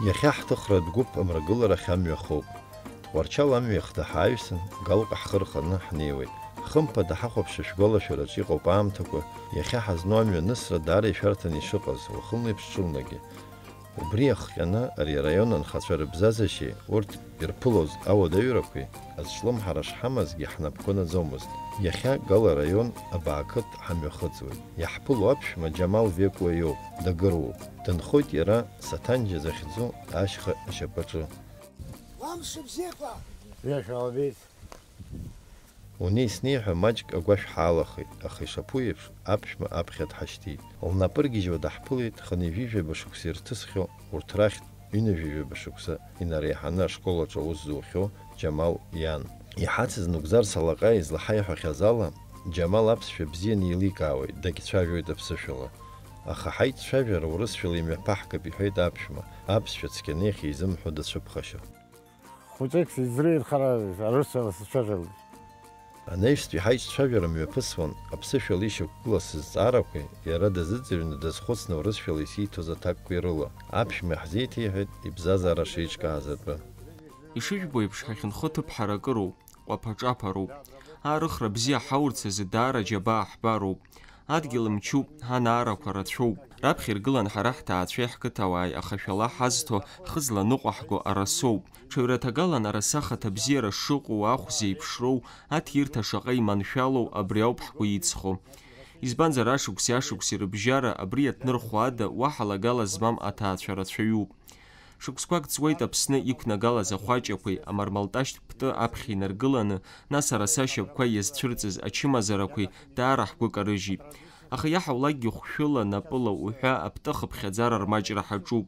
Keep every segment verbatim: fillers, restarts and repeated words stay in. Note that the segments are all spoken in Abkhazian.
Иахьа ҳҭыхратә гәыԥ амрагыларахь амҩа хоуп. Тҟәарчал амҩа ихда ҳааҩсан, Галҟа ҳхы рханы ҳнеиуеит. Хымԥада, ҳахәаԥшра шәгәалашәараҿ иҟоуп аамҭақәа, иахьа ҳазну амҩа анысра даара ишәарҭаны ишыҟаз, уахынлеиԥш ҽынлагьы. Убри иахҟьаны ари араион анхацәа рыбзазашьеи урҭ ирԥылоз ауадаҩрақәеи азҿлымҳара шҳамазгьы ҳнапқәа наӡомызт. Иахьа Гала араион абаақыҭ ҳамҩахыҵуеит. Иаҳԥыло аԥшәма Џьамал Векуа иоуп, дагыруоуп. Дынхоит иара Саҭанџьа захьӡу ашьха ашьапаҿы. Амш бзиақәа! Иашәа албеит. Унеи-снеи ҳәа маҷк агәашә ҳаалахеит, аха ишаԥу еиԥш, аԥшәма аԥхьа дҳашьҭит. Лнапы ргьежьуа даҳԥылеит хынҩажәижәаба шықәса ирҭысхьоу урҭ рахьтә ҩынҩажәижәаба шықәса инареиҳаны ашкол аҿы аус зухьоу Џьамал иан. Иҳацыз Нугзар Салаҟа излаҳаиҳәахьаз ала, Џьамал аԥсшәа бзианы еиликаауеит, дагьцәажәоит аԥсышәала. Аха ҳаиццәажәара урысшәала имҩаԥаҳгап, иҳәеит аԥшәма, аԥсшәа цқьаны иахьизымҳәо дацәыԥхашьо. Хәыҷык сизреиҳәар, арысшәала сцәажәалоит. Анаҩстәи ҳаиццәажәара мҩаԥысуан аԥсышәала ишьақәгылаз сызҵаарақәеи, иара дазыӡырҩны дазхәыцны урысшәала исиҭоз аҭакқәеи рыла. Аԥшәма иаҳзеиҭеиҳәеит ибзазара шеиҿкааз атәы. Ишыжәбо еиԥш, ҳахьынхо ҭыԥ ҳаракыроуп, ҟәаԥа-ҿаԥароуп. Аарыхра бзиа ҳаурц азы даара џьабаа ҳбароуп. Адгьыл мчуп, анаарақәа рацәоуп. Раԥхьа иргылан ҳара ҳҭаацәеи ҳқыҭауааи, аха шәала ҳазҭо, ҳхы зланыҟәаҳго арасоуп. Ҽаҩраҭагалан араса ахаҭа бзиара шыҟоу, ахә зеиԥшроу, аҭирҭа шаҟа иманшәалоу, абри ауп ҳгәы иҵхо. Избанзар, ашықәси ашықәси рыбжьара абри иаҭнырхуада, уаҳа лагала змам аҭаацәа рацәаҩуп. Шықәсқәак ҵуеит Аԥсны иқәнагалаз ахәаҷақәеи амармалташьтә птәы аԥхьа инаргыланы, нас араса ашьапқәа иазцәырҵыз ачымазарақәеи даара ҳгәы карыжьит. Аха иаҳаулакгьы хәшәыла, напыла уҳәа аптәы ахыԥхьаӡара рмаҷра ҳаҿуп.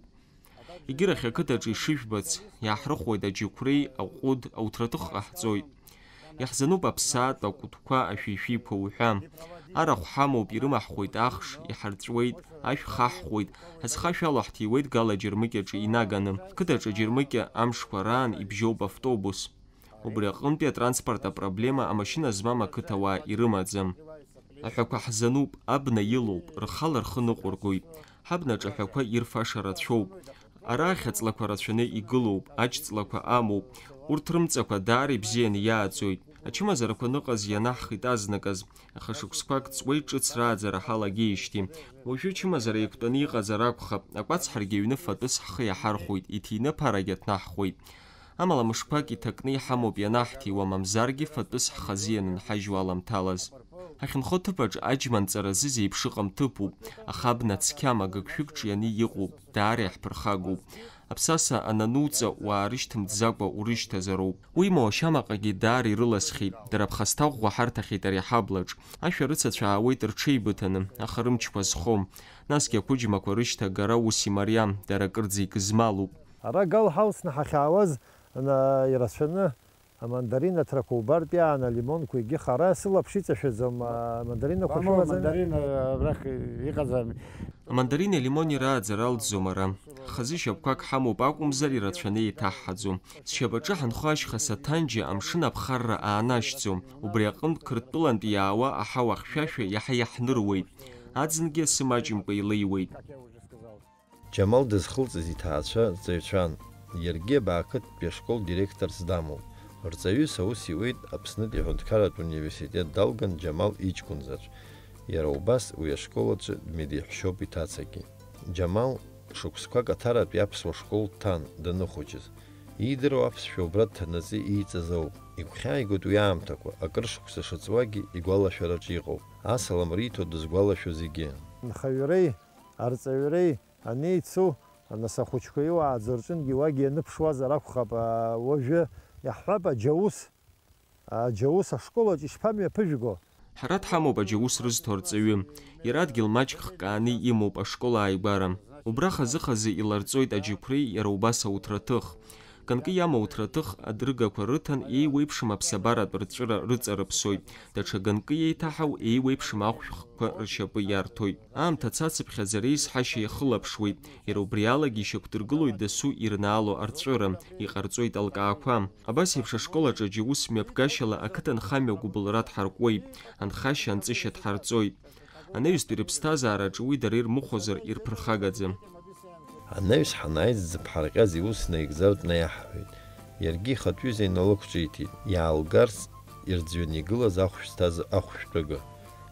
Егьырахь ақыҭаҿы ишыжәбац, иааҳрыхуеит аџьықәреи, аҟәыд, ауҭраҭых ҟаҳҵоит. Иаҳзануп аԥсаатә, акәытқәа, ашәишәиқәа уҳәа. Арахә ҳамоуп, ирымаҳхуеит ахш, иҳарҵәуеит, ашә хаҳхуеит, ҳазхашәало ҳҭиуеит Гала џьармыкьаҿы инаганы. Қыҭаҿы џьармыкьа амшқәа раан ибжьоуп автобус. Убри аҟынтәи атранспорт апроблема амашьына змам ақыҭауаа ирымаӡам. Аҳәақәа ҳзануп, абна илоуп, рхала рхы ныҟәыргоит. Ҳабнаҿ аҳәақәа ирфаша рацәоуп. Арахь аҵлақәа рацәаны игылоуп, аџьҵлақәа амоуп. Урҭ рымҵақәа даара ибзианы иааӡоит. Ачымазарақәа ныҟаз ианаҳхит азныказ, аха шықәсқәак ҵуеит ҿыц рааӡара ҳалагеижьҭеи. Уажәы чымазара еиқәтәаны иҟазар акәхап, акәац ҳаргьы аҩны фатәыс ҳхы иаҳархәоит, иҭины ԥарагь аҭнаҳхуеит. Амала мышқәак иҭакны иҳамоуп ианаҳҭиуа, мамзаргьы фатәыс ҳхазы ианынҳажьуа аламҭалаз. Ҳахьынхо ҭыԥаҿ аџьма нҵаразы зеиԥш ыҟам ҭыԥуп, аха абна цқьам, агыгшәыг ҿианы иҟоуп, даара иаҳԥырхагоуп. Аԥсаса анануҵа, уаарышьҭымҭӡакәа урышьҭазароуп. Уимоу, ашьамаҟагьы даара ирыласхьеит, дара ԥхасҭа ӷәӷәа ҳарҭахьеит ари аҳаблаҿ. Ашәарыцацәа аауеит рҽеибыҭаны, аха рымчқәа зхом. Насгьы ақәыџьмақәа рышьҭагара ус имариам, дара акырӡа игызмалуп. Ара Гал ҳалсны ҳахьаауаз, ана-, ирацәаны амандарин аҭрақәа убартә иаан алимонқәа егьых ара сылаԥш иҵашәаӡом, амандаринақәа Мамоу, шәымаӡами? Амандарин, а, абрахь иҟаӡами? Амандарини алимони рааӡара алҵӡом ара. Хазы шьапқәак ҳамоуп акәымзар, ирацәаны еиҭаҳҳаӡом. Зшьапаҿы ҳанхо ашьха Саҭанџьа амшын аԥхарра аанашьӡом. Убри аҟынтә Қырҭтәылантә иаауа аҳауа хьшәашәа иаҳа иаҳныруеит. Аӡынгьы асы маҷымкәа илеиуеит. Џьамал дызхылҵыз иҭаацәа рҵаҩцәан, иаргьы абаақыҭтәи ашкол директорс дамоуп. Рҵаҩыс аус иуеит Аԥснытәи аҳәынҭқарратә университет далган Џьамал иҷкәын заҵә. Иара убас уи ашкол аҿы дмедеиҳәшьоуп иҭацагьы. Џьамал шықәсқәак Аҭаратәи аԥсуа школ дҭан даныхәыҷыз. Иидыруа аԥсшәа убра дҭанаҵы ииҵаз ауп. Игәхьааигоит уи аамҭақәа, акыр шықәса шыҵуагьы игәалашәараҿы иҟоуп. Асалам риҭо дызгәалашәо зегьы. Нхаҩреи арҵаҩреи анеицу, нас ахәыҷқәа иуааӡо рҿынгьы уагьы ианыԥшуазар акәхап, аа, уажәы иаҳҳәап, аџьаус, аџьаус ашколаҿ ишԥамҩаԥыжәго? Ҳара дҳамоуп аџьаус рызҭо арҵаҩы. Иара адгьыл маҷк хкааны имоуп ашкол ааигәара. Убра хазы-хазы иларҵоит аџьықәреи иара убас ауҭраҭых. Ганкы иамоу ауҭраҭых адыргақәа рыҭан еиуеиԥшым аԥсабаратә рҵәыра рыҵарыԥсоит, даҽа ганкы еиҭаҳау еиуеиԥшым ахәшәхқәа ршьапы иарҭоит. Аамҭа цацыԥхьаӡа реизҳашьа иахылаԥшуеит, иара убри алагьы ишьақәдыргылоит дасу ирнаало арҵәыра, иҟарҵоит алкаақәа. Абас еиԥш ашкол аҿы аџьаус мҩаԥгашьала ақыҭанхамҩа гәыбылра дҳаркуеит, анхашьа-анҵышьа дҳарҵоит. Анаҩстәи рыԥсҭазаараҿы уи дара ирмыхәозар ирԥырхагаӡам. Анаҩс ҳанааиз дзыԥҳарҟьаз иус наигӡартә наиаҳҳәеит. Иаргьы ихатә ҩыза иналықәҿиҭит, иаалгарц ирӡәӡәаны игылаз ахәшә зҭаз ахәшәтәыга.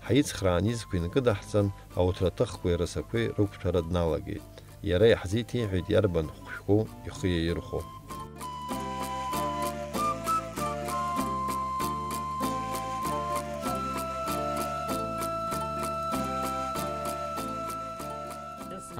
Ҳаицхраан изқәа инкыдаҳҵан, ауҭраҭыхқәеи арасақәеи рықәҭәара дналагеит. Иара иаҳзеиҭеиҳәеит иарбан хәшәқәоу ихы иаирхәо.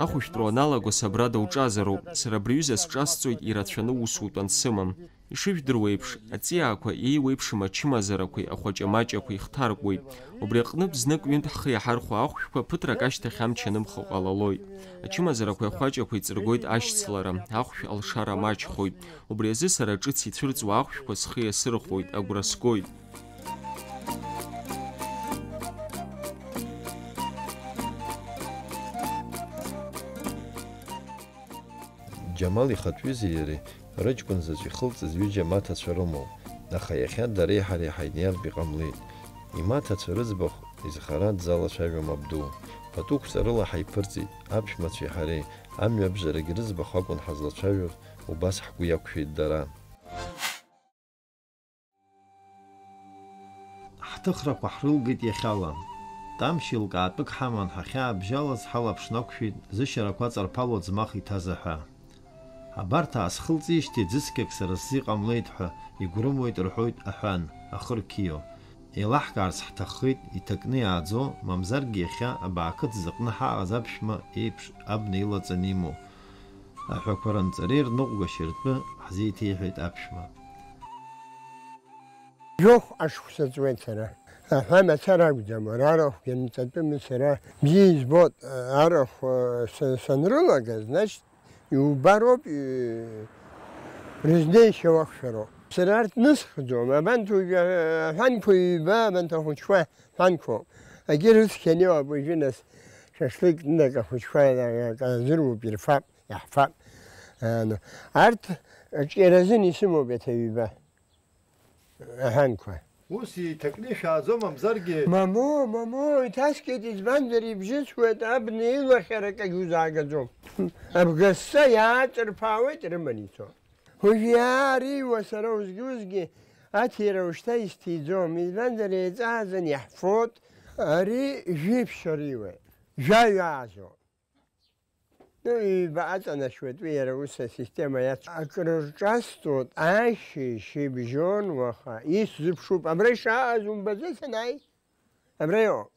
Ахәышәтәра уаналаго сабра доуҿазароуп. Сара абри аҩыза сҿасҵоит ирацәаны усутәан сымам. Ишыжәдыруа еиԥш, аҵиаақәа еиуеиԥшым ачымазарақәеи ахәаҷамаҷақәеи хҭаркуеит. Убри аҟнытә знык-ҩынтә ҳхы иаҳархәо ахәшәқәа ԥыҭрак ашьҭахь амч анымхо ҟалалоит. Ачымазарақәеи ахәаҷақәеи ҵыргоит ашьцылара, ахәшә алшара маҷхоит. Убри азы сара ҿыц ицәырҵуа ахәшәқәа схы иасырхәоит, агәра сгоит. Џьамал ихатә ҩызеи иареи рыҷкәын заҵә ихылҵыз ҩыџьа маҭацәа рымоуп, аха иахьа дареи ҳареи ҳаиниартә иҟамлеит. Имаҭацәа рыӡбахә изхара дзалацәажәом абду. Пату қәҵарыла ҳаиԥырҵит, аԥшәмацәеи ҳареи, амҩабжарагь рыӡбахә акәын ҳазлацәажәоз, убас ҳгәы иақәшәеит дара. Ҳҭыхрақәа ҳрылгеит иахьала. Тамшь еилкаатәык ҳаман ҳахьаабжьалаз ҳалаԥш нақәшәеит зышьарақәа аҵарԥало аӡмах иҭаз аҳәа. Абарҭ аасхылҵижьҭеи ӡыцқьак сара сзы иҟамлеит ҳәа игәрымуеит рҳәоит аҳәан, ахы рқьио. Еилаҳкаарц ҳҭаххеит, иҭакны иааӡо, мамзаргьы иахьа абаақыҭ зыҟны ҳаҟаз аԥшәма еиԥш абна илаҵаны имоу. Аҳәақәа ранҵареи рныҟәгашьеи ртәы ҳзеиҭеиҳәеит аԥшәма. Жәохә ашықәса ҵуеит сара. Аҳәа мацара акәӡам, уара арахә ианҵатәым сара бзиа избоит, арахә, са-, санрылага, значит, иубароуп, и-, рызнеишьа уақәшәароуп. Сара арҭ нысхӡом, абанҭ уажәы аҳәанқәа ҩба, абанҭ ахәыҷқәа аҳәанқәоуп. Егьи рыцқьаны иоуп уажәы, нас, шашлык нак ахәыҷқәа акы азыруп, ирфап. Иаҳфап. Ан-, арҭ аҿиаразын исымоуп иаҭа ҩба аҳәанқәа. Ус иҭакны ишәааӡо, мамзаргьы. Мамо, мамо, иҭаскит, избанзар ибжьысуеит, абна илахьарак агь узаагаӡом. Абгасса иааҵырԥаауеит, рыман ицо. Уажә иаариуа сара узгьы-узгьы аҭира ушьҭа исҭиӡом, избанзар еиҵааӡан иаҳфот, ари жәиԥшь ариуеит, жәаҩа аазо. Ну, ҩба аҵанашьуеит уи иара ус асистема иацу. Акрырҿасҵоит, ашьыжь, шьыбжьон уаха, исзыԥшуп, абра ишааз умбаӡеи санааи? Абра иҟоуп.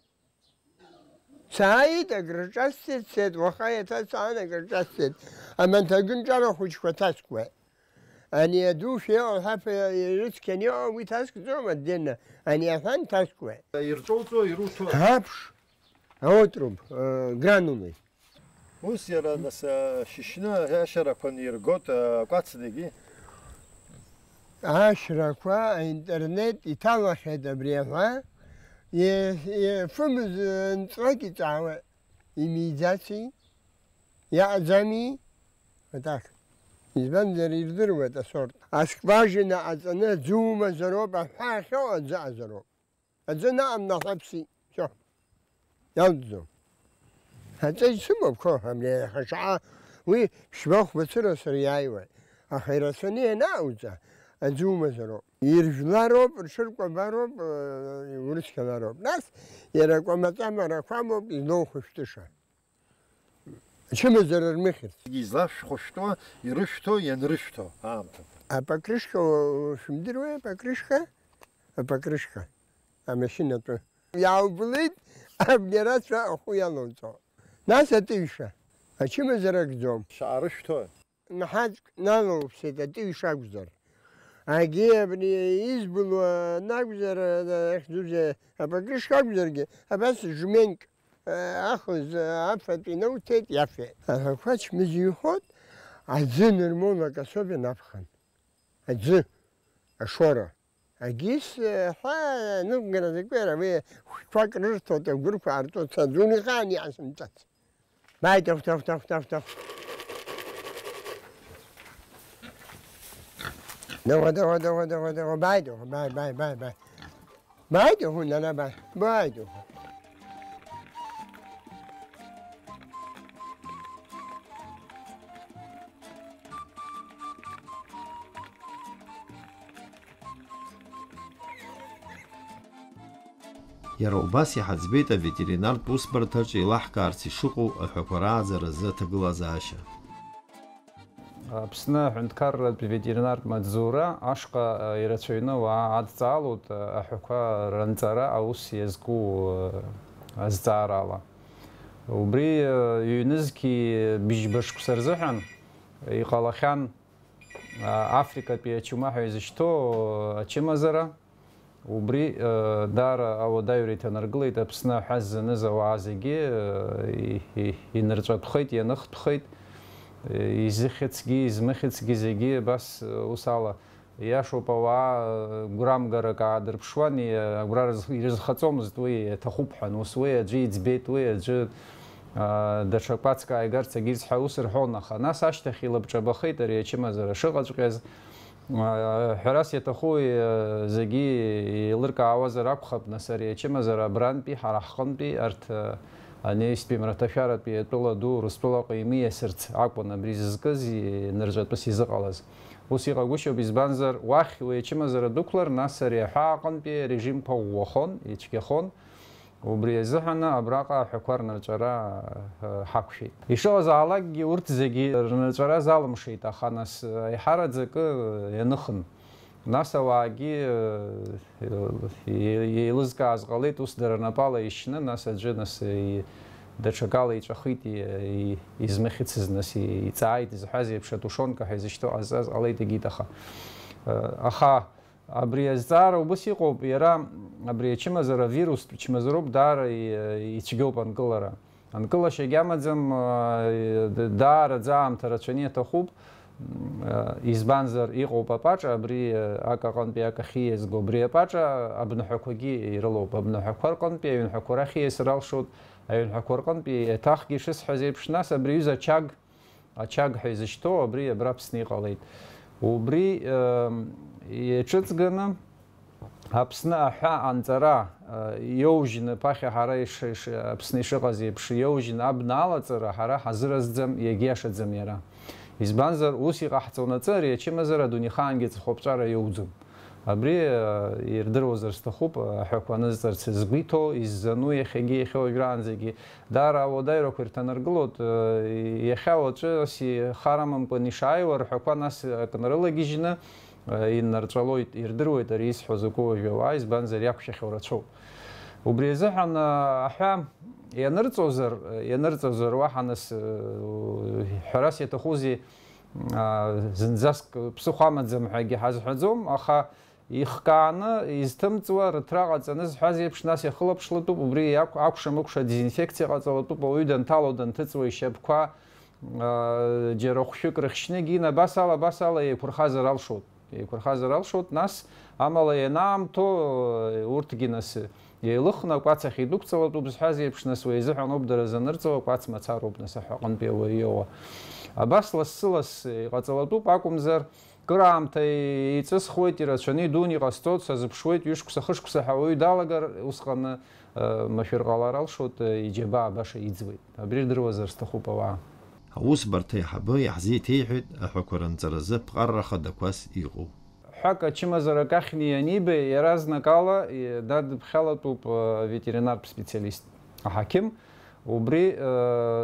Сааит, акрырҿасҵеит, сцеит, уаха иаҭа саан акрырҿасҵеит. Аманҭагынҿара хәыҷқәа ҭаскуеит. Ани аду шәеиҟәаҳәа ирыцқьаны иҟоу уи ҭаскӡом, аддельно. Ани аҳәан ҭаскуеит. Ирҿоуҵо, ируҭо. Аԥш, аотруп, э, гранулы. Ус иара, нас, э, шьышьны ашьарақәа ниргот, э, акәацдагьы. Ашьрақәа аинтернет иҭалахьеит абри аҳәа, е-, ефымыз, э, нҵәак иҵаауеит. Имиӡаци? Иаҟаӡами? Вот так. Избанзар, ирдыруеит асорт. Аскважина аҵаны аӡы умазароуп, аҳәа ахьоу аӡы азароуп. Аӡы наҟ наҳәа ԥсит. Всё. Иалҵӡом. Аҵа исымоуп, қо, абри аиаха шаҟа, уи ԥшьба-хәба цыра сыриааиуеит. Аха ирацәаны ианаауҵа, аӡы умазароуп. Иржәлароуп, рҽыркәабароуп, э, урыцқьалароуп. Нас иара акәамаҵамарақәа амоуп излоухышәтыша. Ачымазара рмыхьырц. Излашәхәышәтәуа, ирышәҭо, ианрышәҭо аамҭақәа. Апокрышка, у-, шәымдыруеи апокрышка? Апокрышка. Амашьынатәы. Иааубылит, абни арацәа ахәы иалоуҵо. Нас атыҩша. Ачымазара акӡом. Шаҟа рышәҭо? Наҳаӡк налоуԥсеит атыҩша акәзар. Агьи абри избылуа анакәзар, ахьӡузеи, апокрышка акәзаргьы, абас жменк, ахыз, афатә инауҭеит, иафеит. Аҳәақәа чмызаҩхоит, аӡы нырмоулак особенно аԥхын. Аӡы, ашора. Агьыс, ҳәа, аныҟәгара закәи, ара уи хәшәқәак рырҭоит, агәырқәа аартуеит, саӡун ихаан иаасымҵац. Бааит, ахәҭа, ахәҭа, ахәҭа, ахәҭа. Дыгәа, дыгәа, дыгәа, дыгәа, дыгәа, бааит, дыгәа, бааит, бааит, бааит, бааит. Бааит, дыгәа, нана, бааит, бааит, дыгәа. Иара убас иҳаӡбеит аветеринартә усбарҭаҿ еилаҳкаарц ишыҟоу аҳәақәа рааӡара азы аҭагылазаашьа. Аԥсны аҳәынҭқарратә ветеринартә маҵзура ашҟа ирацәаҩны ауаа адҵаалоит аҳәақәа ранҵара аус иазку азҵаарала. Убри ҩнызқьи быжьба шықәса рзыҳәан иҟалахьан Африкатәи ачума ҳәа изышьҭоу ачымазара. Убри даара ауадаҩра иҭанаргылеит Аԥсны аҳәа ззаныз ауаа зегьы, инырҵәатәхеит, ианыхтәхеит, изыхьыӡгьы, измыхьыӡгьы зегьы абас ус ала. Иашоуп, ауаа гәрамгарак аадырԥшуан, агәра ирызхаҵомызт уи, иаҭахуп ҳәа, ус уи аӡәы иӡбеит, уи аӡәы даҽа кәацк ааигарц агьирц ҳәа ус рҳәон, аха нас ашьҭахь илабҿабахеит ари ачымазара шыҟаҵәҟьаз. Ҳәарас иаҭаху зегьы еилыркаауазар акәхап, нас ари ачымазара абрантәи, ҳара ҳҟынтәи, арҭ анеистәи мраҭашәаратәи атәыла ду Урыстәылаҟа имиасырц акәын абри зызкыз, нырҵәатәыс изыҟалаз. Ус иҟагәышьоуп, избанзар, уахь уи ачымазара дықәлар, нас ари аҳәаа аҟынтәи арежимқәа ӷәӷәахон, ицәгьахон. Убри азыҳәаны абраҟа аҳәақәа рнырҵәара ҳақәшәеит. Ишыҟазаалакгьы урҭ зегьы рнырҵәара залымшеит, аха нас аиҳараӡакы ианыхын. Нас ауаагьы еилызкааз ҟалеит, ус дара рнапала ишьны, нас аӡәы нас даҽакала иҵәахит, измыхьыцыз нас иҵааит, изҳәаз еиԥш атушонка ҳәа изышьҭоу ҟазҵаз ҟалеит, егьит, аха аха Абри азҵаара убыс иҟоуп, иара абри ачымазара авирустә чмазароуп, даара ицәгьоуп анкылара. Анкылашьагьы амаӡам, даараӡа аамҭа рацәаны иаҭахуп, избанзар, иҟоуп апаҿа, абри ак аҟынтәи ак ахьиазго, абри апаҿа абныҳәақәагьы ирылоуп, абныҳәақәа рҟынтәи аҩынҳәақәа рахь ииасыр алшоит, аҩынҳәақәа рҟынтәи еиҭахгьы ишысҳәаз еиԥш, нас абри аҩыза ачаг Ачаг ҳәа изышьҭоу абри абра Аԥсны иҟалеит. Убри иаҿыҵганы Аԥсны аҳәа анҵара иоужьны, ԥахьа ҳара Аԥсны ишыҟаз еиԥш, иоужьны абна алаҵара ҳара ҳазыразӡам, иагьиашаӡам иара. Избанзар, ус иҟаҳҵонаҵы ари ачымазара адунеихаангьы ҵыхәаԥҵәара иоуӡом. Абри ирдыруазар сҭахуп, аҳәақәа анызҵарц згәы иҭоу, иззану иахьагьы, иахьа уажәраанӡагьы даара ауадаҩрақәа ирҭанаргылоит. Иахьа уаҵәы ас ихарамымкәан ишааиуа рҳәақәа нас акы нарылагьежьны, иннарҵәалоит, ирдыруеит ари исҳәо закәу уажәы ауаа, избанзар, иақәшәахьоу рацәоуп. Убри азыҳәан аҳәа ианырҵозар, ианырҵозар, уаҳа нас ҳәарас иаҭахузеи, зынӡаск ԥсыхәа амаӡам ҳәагьы ҳазҳәаӡом, аха ихкааны, изҭымҵуа, рыҭра ҟаҵаны зҳәаз еиԥш, нас иахылаԥшлатәуп, убри акәша-мыкәша адезинфекциа ҟаҵалатәуп, ауаҩы данҭало, данҭыҵуа ишьапқәа џьара хәшәык рыхьшьны, егьин абас ала, абас ала еиқәырхазар алшоит. Еиқәырхазар алшоит, нас, амала ианаамҭоу, урҭгьы нас еилыхны акәац ахь идәықәҵалатәуп зҳәаз еиԥш, нас уи азыҳәан ауп дара занырҵауа, акәац мацароуп, нас, аҳәа аҟынтәи ауаҩы иоуа. Абас лассы-лассы иҟаҵалатәуп акәымзар, кыраамҭа еиҵысхуеит, ирацәаны идун иҟасҵоит, сазыԥшуеит, ҩышықәса-хышықәса ҳәа ауаҩы далагар, усҟаны машәыр ҟалар алшоит, иџьабаа баша иӡуеит. Абри рдыруазар сҭахуп ауаа. Аусбарҭа аиҳабы иаҳзеиҭеиҳәеит аҳәақәа ранҵаразы ԥҟарра хадақәас иҟоу. Ҳәак ачымазарак ахьны ианиба, иаразнакала дадыԥхьалатәуп аветеринартә специалист, аҳақьым. Убри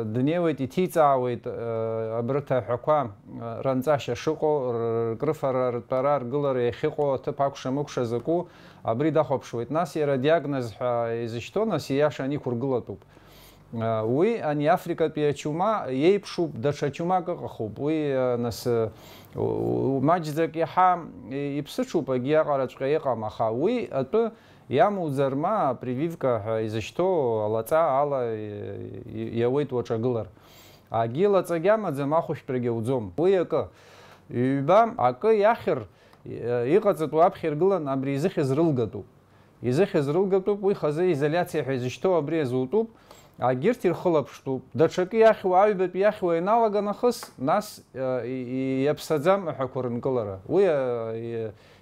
днеиуеит, иҭиҵаауеит абарҭ аҳәақәа ранҵашьа шыҟоу, ркрыфара, ртәара, ргылара иахьыҟоу, аҭыԥ акәша-мыкәша закәу, абри дахәаԥшуеит. Нас иара адиагноз ҳәа изышьҭоу, нас, ииашаны иқәыргылатәуп. Уи ани Африкатәи ачума иеиԥшуп, даҽа чумак ыҟахуп. Уи, нас, маҷӡак иаҳа иԥсыҽуп, агьи аҟараҵәҟьа иҟам, аха уи атәы иамуӡар, ма апрививка ҳәа изышьҭоу алаҵа ала иауеит уаҿагылар. Агьи лаҵагь амаӡам, ахәышәтәрагь ауӡом. Уи акы. Ҩба акы иахьыр, иҟаҵатәу аԥхьа иргылан абри изыхьыз рылгатәуп. Изыхьыз рылгатәуп, уи хазы изоляциа ҳәа изышьҭоу абри азутәуп, агьырҭ ирхылаԥштәуп. Даҽакы иахьуа, аҩбатәи иахьуа ианалага нахыс, нас иаԥсаӡам аҳәақәа рынкылара. Уи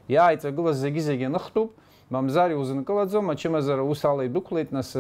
иааиҵагылаз зегьы-зегьы аныхтәуп, мамзар иузынкылаӡом, ачымазара ус ала идәықәлеит, нас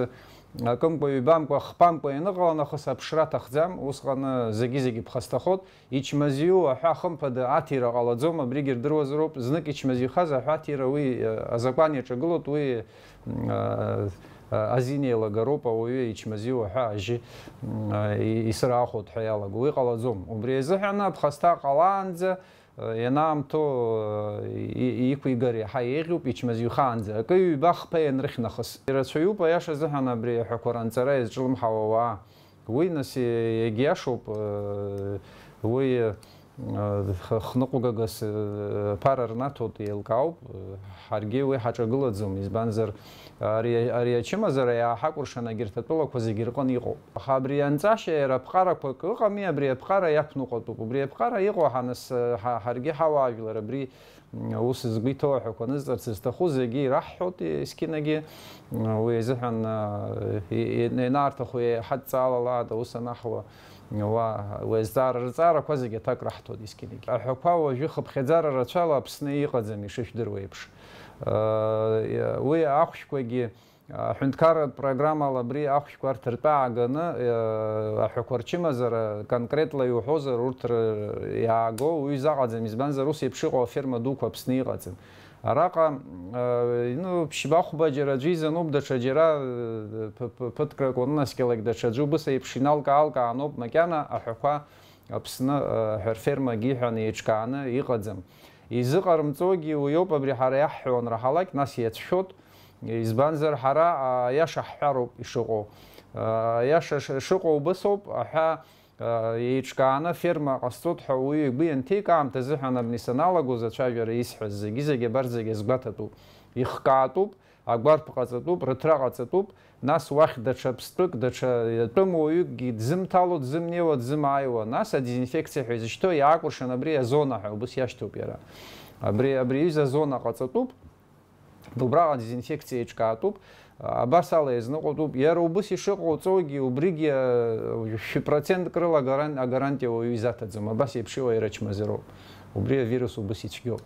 Акымкәа, ҩбамкәа, хԥамкәа ианыҟала нахыс аԥшра аҭахӡам, усҟан зегьы-зегьы ԥхасҭахоит. Ичмазаиу аҳәа хымԥада аҭира ҟалаӡом, абригьы рдыруазароуп, знык ичмазаҩхаз аҳәа аҭира уи, э, азакәан иаҿагылоит, уи, м, э, э, азин еилагароуп, ауаҩы ичмазаиу аҳәа ажьы, м, э, и-, исыраахәоит ҳәа иалаго. Уи ҟалаӡом. Убри азыҳәан аԥхасҭа ҟалаанӡа, ианаамҭоу, и-, и-, иқәигар иаҳа еиӷьуп, ичмазаҩхаанӡа, акы ҩба-хԥа ианрыхь нахыс. Ирацәаҩуп, аиаша азыҳәан, абри аҳәақәа ранҵара иазҿлымҳауа ауаа. Уи, нас, егьиашоуп, уи, х-, хныҟәгагас, ԥара рнаҭоит, еилкаауп, ҳаргьы уи ҳаҿагылаӡом, избанзар, ари, ари ачымазара иааҳакәыршан егьырҭ атәылақәа зегьы рҟын иҟоуп. Аха абри анҵашьа иара аԥҟарақәак ыҟами, абри аԥҟара иақәныҟәатәуп. Убри аԥҟара иҟоу ҳаныс-, ҳа-, ҳаргьы ҳауаажәлар абри, м, ус згәы иҭоу аҳәақәа нызҵарц зҭаху зегьы ираҳҳәоит есқьынагьы. М, уи азыҳәан, а, и-, и-, ианаарҭаху еиҳадҵаалалаада ус анаҳуа, уа, уи азҵаара, рҵаарақәа зегьы аҭак раҳҭоит есқьынагьы. Аҳәақәа уажәы хыԥхьаӡара рацәала Аԥсны иҟаӡам, ишышәдыруа еиԥш. А, уи ахәшәқәагьы Аҳәынҭқарратә программала абри ахәшәқәа арҭ ртәы ааганы, э, аҳәақәа рчымазара конкретла иуҳәозар, урҭ р-, иааго уаҩы изаҟаӡам, избанзар, ус еиԥш иҟоу аферма дуқәа Аԥсны иҟаӡам. Араҟа, э, ну, ԥшьба-хәба џьара аӡәы изануп, даҽа џьара, э, п-, п-, ԥыҭк ракәын, наскьалак даҽа аӡәы убыс еиԥш иналкаалкаануп, макьана аҳәақәа Аԥсны, э, аҳәарфермагьы иҳәан еиҿкааны иҟаӡам. Изыҟарымҵогьы уиоуп, абри ҳара иаҳҳәо анраҳалак, нас иацәшәоит. Избанзар, ҳара, а, аиаша ҳҳәароуп ишыҟоу. А, аиаша ш-, шыҟоу убысоуп, аҳәа, а, еиҿкааны аферма ҟасҵоит ҳәа уаҩы игәы ианҭеик аамҭазыҳәан абни саналагоз ацәажәара исҳәаз зегьы-зегьы абарҭ зегьы азгәаҭатәуп, ихкаатәуп, агәарԥ ҟаҵатәуп, рыҭра ҟаҵатәуп, нас уахь даҽа ԥстәык, даҽа тәым уаҩыкгьы дзымҭало, дзымнеиуа, дзымааиуа, нас адезинфекциа ҳәа изышьҭоу иаакәыршан абри азона ҳәа убыс иашьҭоуп иара. Абри, абри аҩыза азона ҟаҵатәуп. Убраҟа адезинфекциа еиҿкаатәуп, абас ала иазныҟәатәуп. Иара убыс ишыҟауҵогьы, убригьы, а, шәи процентк рыла агаран-, агарантиа уаҩы изаҭаӡом. Абас еиԥш иҟоу иара чмазароуп. Убри авирус убыс ицәгьоуп.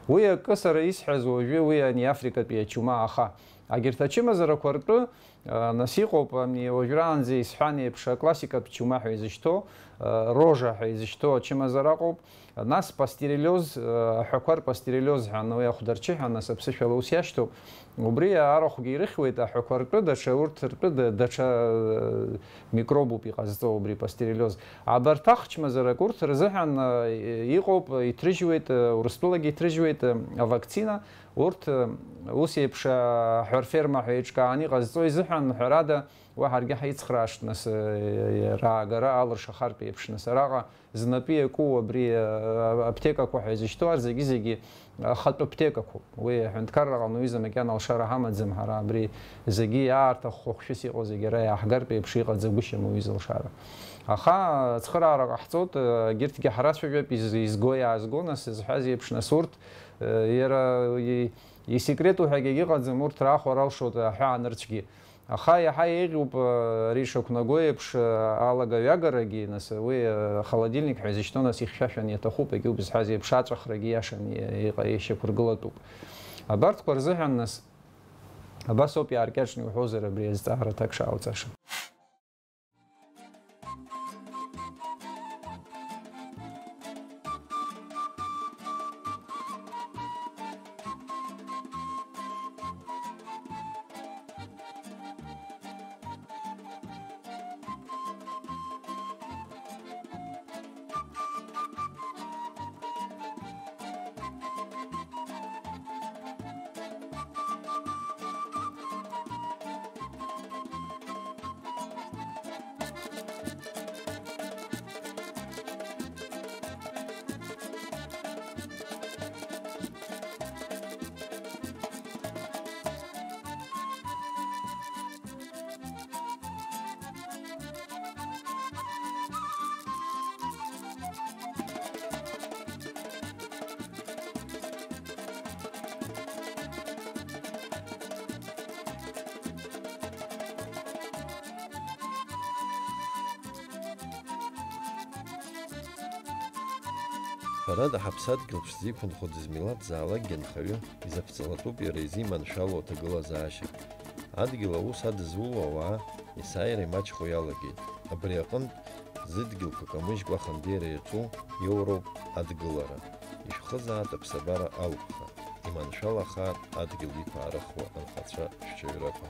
Уи акы сара исҳәаз уажәы уи ани африкатәи ачума, аха егьырҭ ачымазарақәа ртәы, а, нас иҟоуп, ами, уажәраанӡа исҳәан еиԥш, аклассикатә чума ҳәа изышьҭоу, а, рожа ҳәа изышьҭоу ачымазара ыҟоуп. Нас пастереллез, э, аҳәақәа рпастереллез ҳәа, уи ахәда рчы ҳәа, нас аԥсышәала ус иашьҭоуп. Убри арахәгьы ирыхьуеит, аҳәақәа ртәы даҽа, урҭ ртәы да-, даҽа, э, микробуп иҟазҵо убри пастереллез. Абарҭ ахчмазарак урҭ рзыҳәан, э, иҟоуп, иҭрыжьуеит, э, Урыстәылагьы иҭрыжьуеит, э, авакцина. Урҭ, э, ус еиԥш, э, аҳәарферма ҳәа еиҿкааны иҟазҵо изыҳәан, ҳәарада, уа ҳаргьы ҳаицхраашт, нас, э, раагара алыршахартә еиԥш, нас, араҟа Знапы иаку абри, а, аԥҭекақәа ҳәа изышьҭоу ар зегьы-зегьы ахатә аԥҭекақәоуп. Уи аҳәынҭқарраҟны уҩыза макьана алшара ҳамаӡам ҳара, абри зегьы иаарҭаххо хәшәыс иҟоу зегьы ара иааҳгартә еиԥш иҟаӡагәышьам уҩыза алшара. Аха ацхыраара ҟаҳҵоит, а, егьырҭгьы ҳрацәажәап, из-, изго иаазго, нас, зҳәаз еиԥш, нас, урҭ, а, иара и-, исекрету ҳәагьы иҟаӡам, урҭ раахәара алшоит аҳәаа нырцәгьы. Аха иаҳа еиӷьуп, э, ари ишақәнаго еиԥш, э, алагаҩагарагьы, нас, уи, э, холодильник ҳәа изышьҭоу, нас, ихьшәашәан иаҭахуп, егьа убызҳәаз еиԥш аҵәахрагьы иашан и-, иҟа-, ишьақәыргылатәуп. Абарҭқәа рзыҳәан, нас, абас ауп иааркьаҿны иуҳәозар абри азҵаара аҭак шаауҵаша. Ҳәарада, ҳаԥсадгьыл ԥшӡа иқәынхо дызмилаҭзаалакгьы анхаҩы изаԥҵалатәуп иара изы иманшәало аҭагылазаашьа. Адгьыл аус адызуло ауаа есааира имаҷхо иалагеит. Абри аҟынтә зыдгьылқәа камыжькәа ахандеира иаҿу иоуроуп адгылара. Ишәхызаат аԥсабара алԥха, иманшәалахаат адгьыл иқәаарыхуа анхацәа шәҽаҩрақәа.